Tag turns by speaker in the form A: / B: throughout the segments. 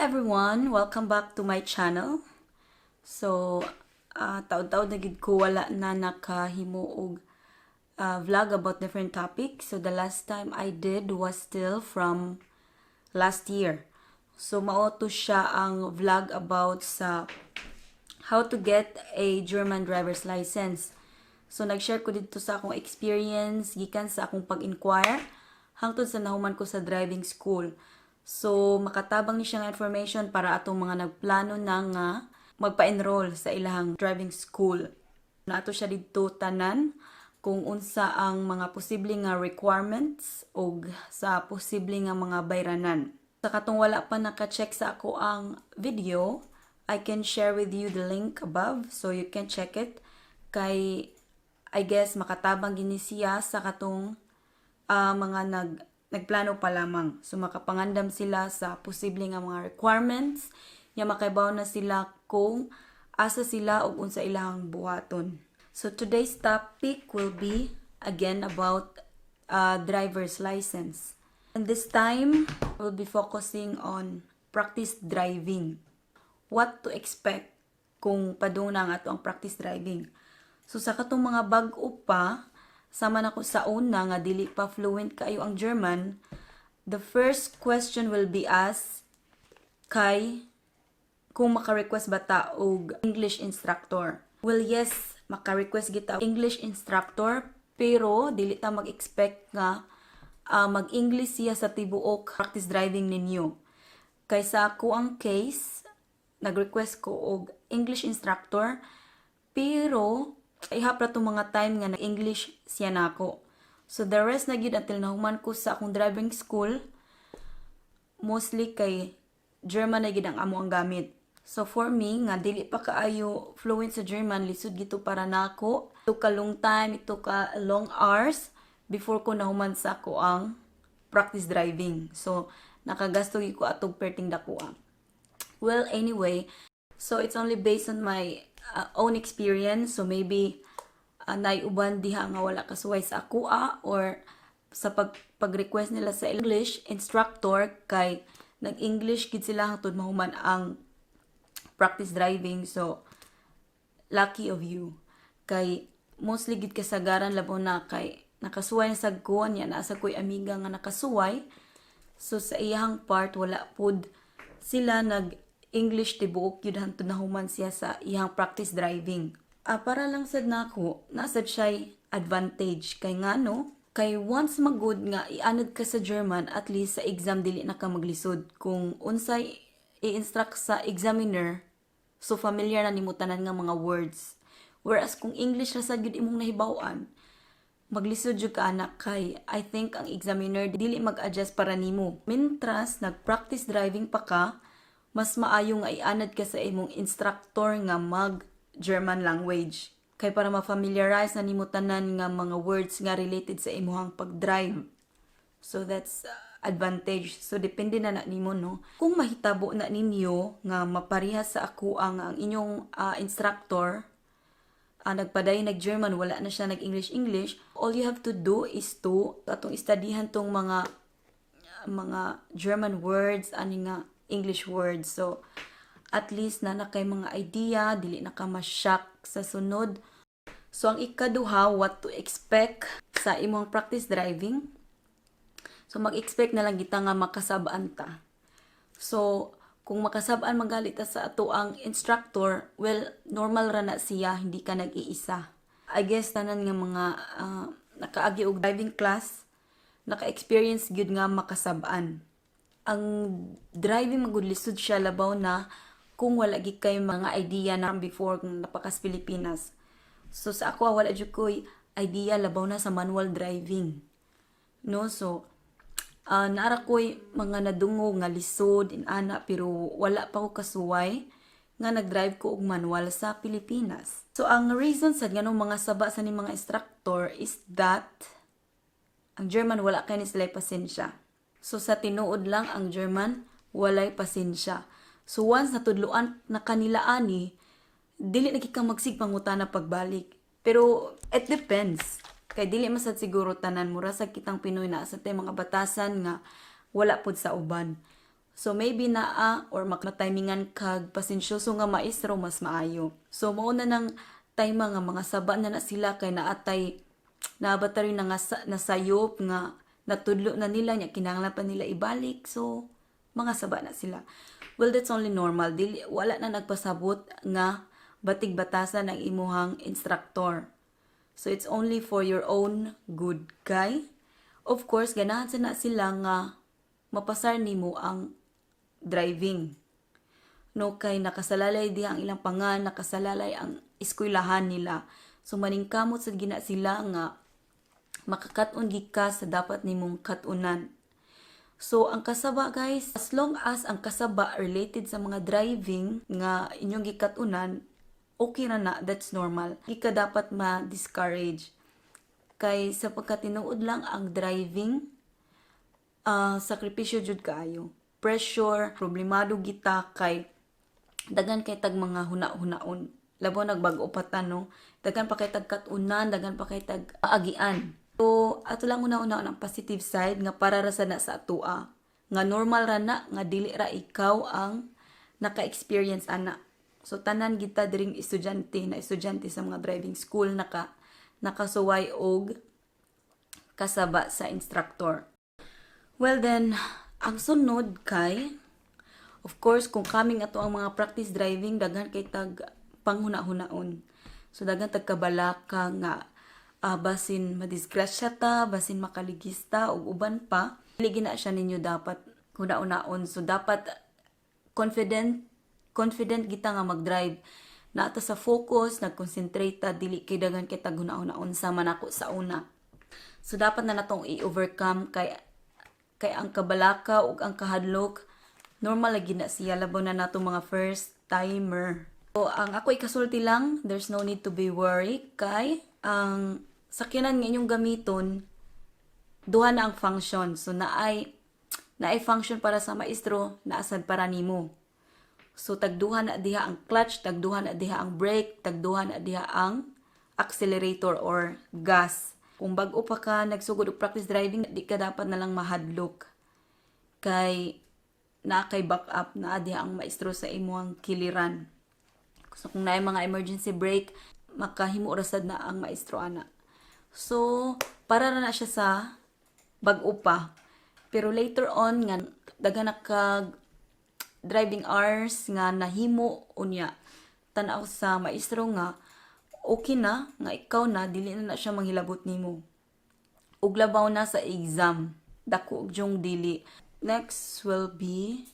A: Everyone! Welcome back to my channel. So, taod-taod na gid ko wala na nakahimo og vlog about different topics. So, the last time I did was still from last year. So, mao to siya ang vlog about sa how to get a German driver's license. So, nag-share ko dito sa akong experience gikan sa akong pag-inquire hangtod sa nahuman ko sa driving school. So, makatabang ni siya nga information para atong mga nagplano na nga magpa-enroll sa ilahang driving school. Nato siya didto tanan kung unsa ang mga posible nga requirements o sa posible nga mga bayranan. Sa katong wala pa naka-check sa akoang video, I can share with you the link above so you can check it. Kay I guess makatabang gini siya sa katong mga nagplano pa lamang. So makapangandam sila sa posible nga mga requirements, nya makaibaw na sila kung asa sila ug unsa ilahang buhaton. So today's topic will be again about driver's license. And this time, we'll be focusing on practice driving. What to expect kung padung na ang ato ang practice driving. So sa katong mga bag-o pa, sama na ko sa una nga dili pa fluent kaayo ang German, the first question will be asked kay kung maka-request ba ta og English instructor. Well, yes, maka-request kita English instructor, pero dili ta mag-expect nga mag-English siya sa tibuok practice driving ninyo. Kay sa ako ang case, nag-request ko og English instructor, pero ihap ra tong mga time nga na-English siya nako. So the rest na gyud until nahuman ko sa akong driving school, mostly kay German na gid ang amo ang gamit. So for me nga dili pa kaayo fluent sa German, lisod gito para nako. It took a long time, it took a long hours before ko nahuman sa ako ang practice driving. So nakagasto gyud ko atog perting dakoa. Well, anyway, so it's only based on my own experience. So maybe naay uban diha nga wala kasuway sa akoa or sa pag-request nila sa English instructor kay nag-English gid sila hangtod mahuman ang practice driving. So lucky of you. Kay mostly gid kasagaran, labaw na kay nakasuway na sad ko niya, naa sad ko'y amiga nga nakasuway. So sa iyahang part, wala pud sila nag English tibuok yun hangtod nahuman siya sa iyang practice driving. Para lang sad nako, naa sad siya advantage kay ngano kay once magud nga ianad ka sa German, at least sa exam dili na ka maglisod kung unsay i-instruct sa examiner. So familiar na nimo tanan nga mga words, whereas kung English ra sad gyud imong nahibaw-an, maglisod jud ka anak kay I think ang examiner dili mag-adjust para nimo. Mintras nag-practice driving pa ka, mas maayo nga ianad ka sa imong instructor nga mag German language kay para ma-familiarize na nimo tanan nga mga words nga related sa imong pag-drive. So that's advantage. So depende na na nimo, no. Kung mahitabo na ninyo nga maparehas sa ako ang inyong instructor nagpadayon nag-German, wala na siya nag-English English, all you have to do is to atong istudihan tong mga German words ani nga English words. So at least na na kay mga idea, dili na ka ma-shock sa sunod. So ang ikaduha, what to expect sa imong practice driving. So mag-expect na lang kita nga makasabaan ta. So kung makasabaan man ta sa ato ang instructor, well, normal ra na siya, hindi ka nag-iisa. I guess tanan nga mga nakaagi og driving class, naka-experience gyud nga makasabaan. Ang driving magud lisod siya, labaw na kung wala gid kay mga idea na before kung napakas Pilipinas. So sa ako, wala jud ko'y idea labaw na sa manual driving. No, so naara ko'y mga nadungog nga lisod in-ana, pero wala pa ko kasuway nga nag-drive ko og manual sa Pilipinas. So ang reason sa nganong mga saba sa ni mga instructor is that ang German, wala kay ni sila pasensya. So sa tinuod lang, ang German walay pasensya. So once natudloan na kanila ani, dili na ka magsige pangutana pagbalik. Pero it depends. Kay dili man sad siguro tanan, mura sa kitang Pinoy na sa tay mga batasan nga wala pud sa uban. So maybe naa or makatimingan kag pasensyoso nga maestro, mas maayo. So mao na nang time nga mga saba na na sila kay naatay naabata rin na nga nasayop nga natudlo na nila nya kinahanglan pa nila ibalik. So mga saba na sila. Well, that's only normal. Dili, wala na nagpasabot nga batig batasan ang imuhang instructor. So it's only for your own good kay of course ganahan sa na sila nga mapasar nimo ang driving. No, kay nakasalalay diha ang ilang pangan, nakasalalay ang eskwelahan nila. So maningkamot sad gina sila nga makakat-on gid ka sa dapat nimong kat-unan. So ang kasaba, guys, as long as ang kasaba related sa mga driving nga inyong gikat-unan, okay ra na, that's normal. Di ka dapat ma-discourage. Kay sa pagkatinuod lang ang driving, sakripisyo jud kaayo. Pressure, problemado kita kay daghan kay tag mga huna-hunaon. Labaw nag bag-o pa ta, no. Daghan pa kay tag kat-unan, daghan pa kay tag aagian. So, ato lang una-una ang positive side nga para ra sa na sa atoa. Nga normal ra na, nga dili ra ikaw ang naka-experience ana. So tanan kita diring estudyante na estudyante sa mga driving school nakasuway og kasaba sa instructor. Well then, ang sunod kay, of course, kung kaming ato ang mga practice driving, daghan kay tag panghuna-hunaon. So daghan tag kabalaka nga basin madisgrasya ta, basin makaligis ta ug uban pa. Dili na siya ninyo dapat huna-hunaon. So dapat confident confident kita nga mag-drive. Naa ta sa focus, nag-concentrate ta, dili kay daghan kay tag huna-hunaon sama nako sa una. So dapat na natong i-overcome kay ang kabalaka ug ang kahadlok, normal lagi na siya, labaw na nato mga first timer. So ang ako ikasulti lang, there's no need to be worried kay ang sakyanan nga inyong gamiton, duha na ang function. So naay function para sa maestro, naa sad para nimo. So tagduha na diha ang clutch, tagduha na diha ang brake, tagduha na diha ang accelerator or gas. Kung bag-o pa ka nagsugod og practice driving, di ka dapat na lang mahadlok. Kay naa kay backup, naa diha ang maestro sa imong kiliran. So kung naay mga emergency brake, makahimo ra sad na ang maestro ana. So para ra na siya sa bag-o pa. Pero later on nga daghan na kag driving hours nga nahimo unya, tan-aw sa maestro nga okay na nga ikaw na, dili na na siya manghilabot nimo. Ug labaw na sa exam, dako og jung dili. Next will be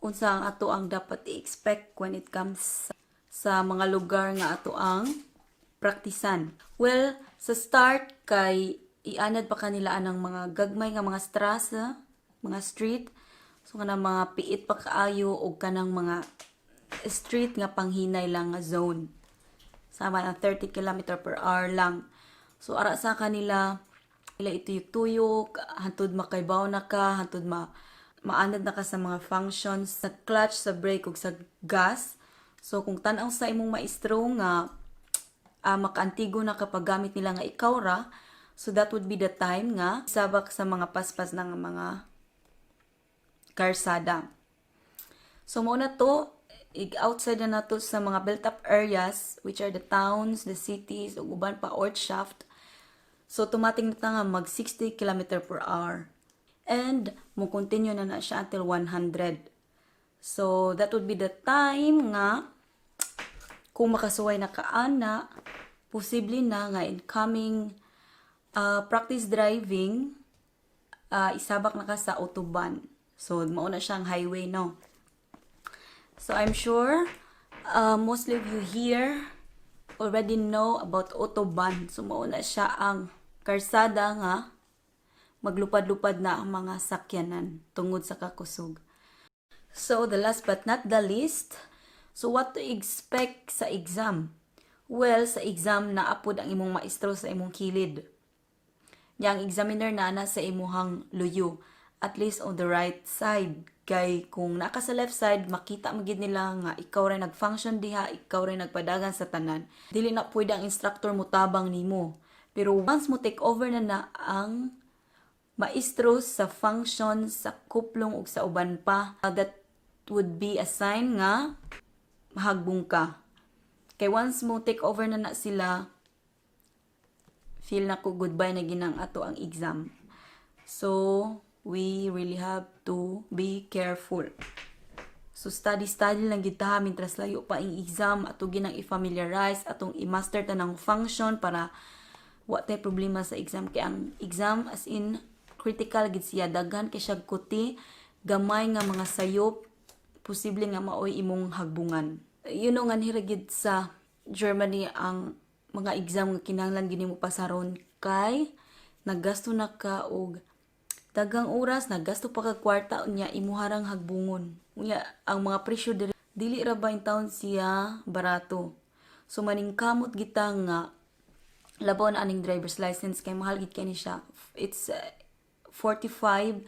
A: unsa ang ato ang dapat i-expect when it comes sa mga lugar nga ato ang praktisan. Well, sa start kay ianad pa kanila anang mga gagmay nga mga strasse, mga street. So kanang mga piit pa kaayo og kanang mga street nga panghinay lang nga zone. Sama na 30 km per hour lang. So ara sa kanila ila ituyok-tuyok hantod makaibaw na ka, hantod maanad na ka sa mga functions sa clutch, sa brake ug sa gas. So kung tan-aw sa imong maestro nga makaantigo na kapag gamit nila nga ikaw ra, so that would be the time nga sabak sa mga paspas ng mga karsada. So mao na to, outside na nato sa mga built up areas, which are the towns, the cities ug uban pa, Ortschaft. So tumating na ta nga mag 60 km per hour. And mo continue na na siya until 100. So that would be the time nga kung makasuway na ka ana, posible na nga incoming practice driving, isabak na ka sa Autobahn. So mao na siyang highway, no. So I'm sure mostly of you here already know about Autobahn. So mao na siya ang karsada nga maglupad-lupad na ang mga sakyanan tungod sa kakusog. So the last but not the least, so what to expect sa exam? Well, sa exam naa pod ang imong maestro sa imong kilid. Nya ang examiner na na sa imuhang luyo, at least on the right side. Kay kung naa ka sa left side, makita magid nila nga ikaw ray nag-function diha, ikaw ray nagpadagan sa tanan. Dili na pwede ang instructor mo tabang nimo. Pero once mo take over na na ang Maestro sa function sa kuplong ug sa uban pa. That would be a sign nga mahagbong ka. Kay once mo take over na na sila, feel na ko goodbye na ginang ato ang exam. So, we really have to be careful. So study study lang gid ta mintras layo pa ang exam, ato ginang i-familiarize, atong i-master tanang function para wa tay problema sa exam, kay ang exam, as in, critical gid siya, daghan kay siya kuti, gamay nga mga sayop, posible nga maoy imong hagbungan. Nganhi ra gid sa Germany ang mga exam nga kinahanglan gini mo pasaron kay naggasto na ka og daghang oras, naggasto pa kag kwarta, unya imuharang hagbungon. Unya ang mga presyo diri, dili ra ba intawon siya barato. So maningkamot kita nga labaw na aning driver's license kay mahal gid kay ni siya. It's €45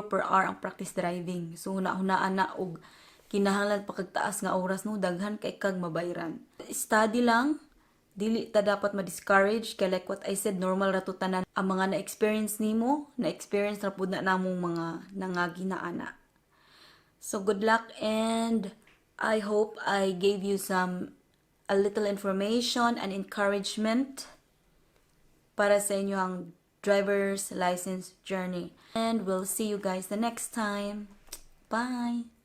A: per hour ang practice driving. So huna-hunaan na og kinahanglan pa kag taas nga oras, no, daghan kay kag mabayran. Study lang, dili ta dapat ma-discourage kay, like what I said, normal ra to tanan. Ang mga na-experience nimo, na-experience ra pud na namong mga nangagi na ana. So good luck, and I hope I gave you some a little information and encouragement para sa inyong driver's license journey. And we'll see you guys the next time. Bye!